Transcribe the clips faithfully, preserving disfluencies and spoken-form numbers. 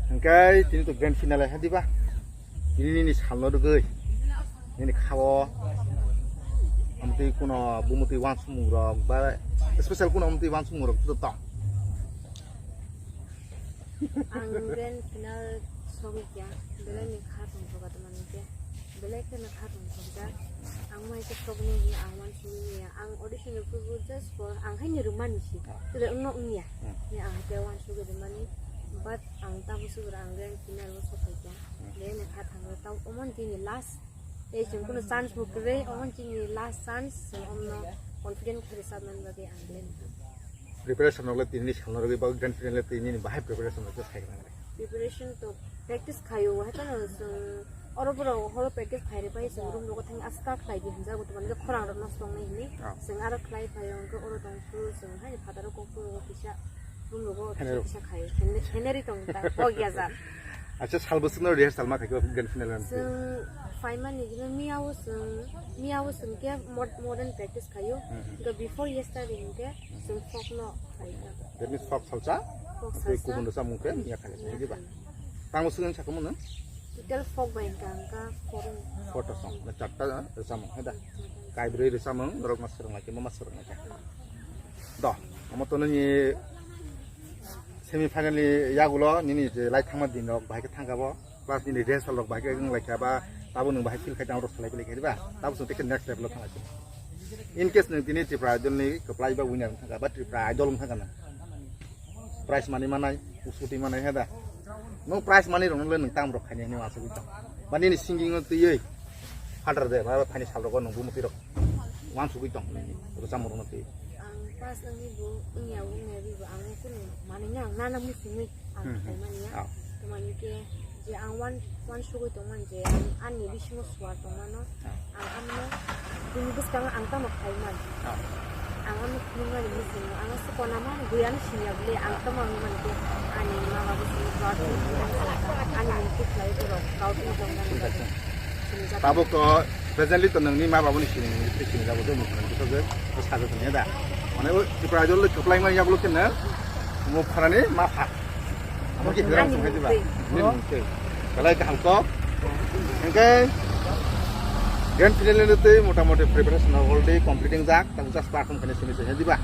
Hingke tini to grand finale ha diba? Tini nini salno rwgwi nini khao amtwi kuno bumutwi wansukmung rok ba special kuno amtwi wansukmung rok to tong? Ang grand final sogwi kya, belai ni kha tongthok ka tongmani khe, belai kheno kha tongthok jak. Ang mai khe sogni hwnwi ang wansugwi manya. Ang audition rw phuru just for ang haino rwmani si, tole wngno wngya. Hmm. Ni ang khe wansugwi rwmani, but ang tamo sugwi ang grand final o sophai kya. Hmm. Belai ni kha thango, tamo omo ni tini last. Tei chwng kunu chance bo kwrwi, omo chini last chance, chwng omno confident khe rwchapnani bagwi ang le nangkha. Preparation rok le tini salno rwgwi ba grand final le tini ni bahai preparation rok khe sai rwna. Preparation to practice khaio, haikhe no chwng oro borok horo practice khai rwbai chwng room rogo thangwi asta khlai di hinjago, tongmani khe khorang rok nosto wngnai hinwi. Ah. Chwng aro khlai phaio, hwnkhe oro tong phuru chwng haino phataro kok phuru kisa. Room rogo Hello. Kisa khai. Scenery tong ta. Kok ya jar. Acha, sal bwswkno rehearsal ma khaikhe grand final run. Chwng phaimani gino miyao chwng, miyao chwng khe mod-, modern practice khaio. Mhm. Hingke before yesterday hingke chwng folk no khaikha. That means folk salsa. Folk salsa. Tei kubun rwchapmung khe miya khaikha, miya diba? Khaikha. Tamo swkang sakamo no? Total folk bai hingka hingka four. Four ta song. Na charta rwchapmung, hai da? Charta. Kaibrwi rwchapmung, norok ma swrwng lai khe, ma swrwng lai khe. Do, omo to nini semi final ni yagulo nini je lai thangma din rok bahai khe thangkha bo, plus nini rehearsal rok bahai khe wng lai kha ba, tabo nwng bahai feel khai tang rok salai belai khe ba, tabo chwng tei khe next level o thang lai. In case nwng tini Tripura Idol ni kwplai ba winner wng thangkha ba Tripura Idol wng thangkha na, prize money manai, scooty manai, he da? Nwng prize money rok nole nwng tam rok khaini hinwi wansugwi tong. Ba nini singing no twiwi phatar de, ba phaini sal rogo nwng bumutwi rok wansugwi tong nini rwchapmung rok no twiwi. Ang pass wngwi bo wngya, wngya bo ang kunu manwi na, ang nana muchungwi ang Hmm, hmm. Khaimani ya. Ah. Tamani khe je ang wan, wansugwi tongmani je ang ani bisingo suar tongmano. Ah. Ang amno bini bwskango ang tamo khaiman. Ah. Ang amno khulumani muchungo. Ang se kona man buya no sinya bole ang tamo ang man ke ani ma babu sini proud ani mung kuk lai borok proud ni jong dan. Sinijak. Tabuk to presently to nangni ma babu ni sini nangni sini jago do mung kuk to je sajo tanya da. Mane o Tripura Idol le kwplai ma yagulo kena mo pharani ma pha. Amo ki hilang sung hai diba? Ani mungkin. Ini mungkin. Kalai kaham kok. Hingke grand final ni tei motamoti preparation already completing jak, tamo just perform khaina sini se diba?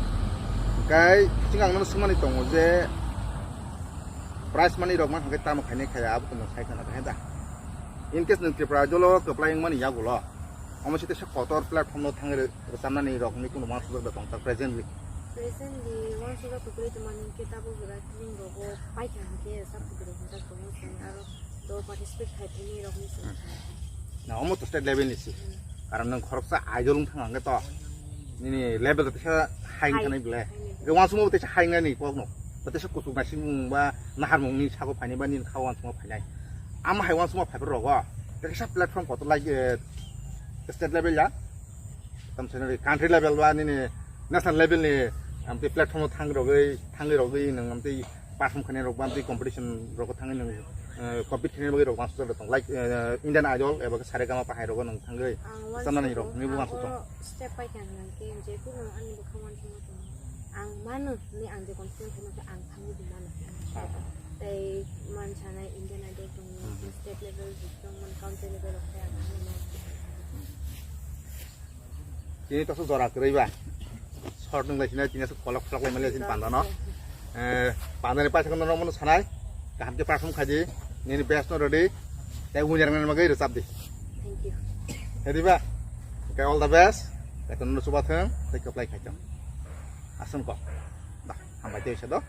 Hingke sing ang nono sumani tongo je prize money rok man hingke tamo khaini khaya abo tongmo sai khana da. In case nwng Tripura Idol o kwplai wngmani yagulo, omo site se kotor platform no thangwi rwchapnani rok ni kunu wansukjak da tong tak presently? Presently wansukjak kwplai tongmani hingke tabuk jora film rogo paikha hingke rwchap kwtwrwi hwnjak tongo chwng aro do participate khai thwini rok ni chwng. Hmm. Na omo to state level ni si. Hmm. Karon nwng khoroksa idol wng thang hwnkhe to nini level to teisa high wng thani bele. High, high. Hingke wansukma bo teisa high wngnani kokno. Ba teisa kuchuk naisingmung ba naharmung ni sago phainai ba nini kha wansukma phainai. Ama hai wansukma phaibrok rogo teisa platform kotor like, eh, state level ya. Tamo sanai country level ba nini national level ni amtwi platform o thang rogwi, thangwi rogwi nwng amtwi perform khainai rok ba amtwi competition rogo thangwi nwng, eh, compete khainai bagwi rok wansuk tong, like, eh, Indian Idol eba khe Saregama pa hai rogo nwng thangwi Ang sanani wansuk rok tong, ni bo ang wansuk tong. Oro step pai kha hwnang khe je kunu ani bwkha wansukma tong. Ang mano ni ang je confident khaima khe ang thangwi bo mano. Ah. Tei man sanai Indian Idol tongo, Hmm. State level tongmani, country level rok khe ang thangwi mano. Tini toso jora kwrwi ba. Short nung lai sinai tini aswk kolok kolok lai mali sin panda no. Eh, panda ni paisa kono romo sanai. Kaham ke perform khaji. Nini best no ready. Tei winner nang magai rwchap di. Thank you. Ready ba? Okay, all the best. Tei kono suba thang. Tei apply khai chang. Aswk ko. Da, hambai tei sa do.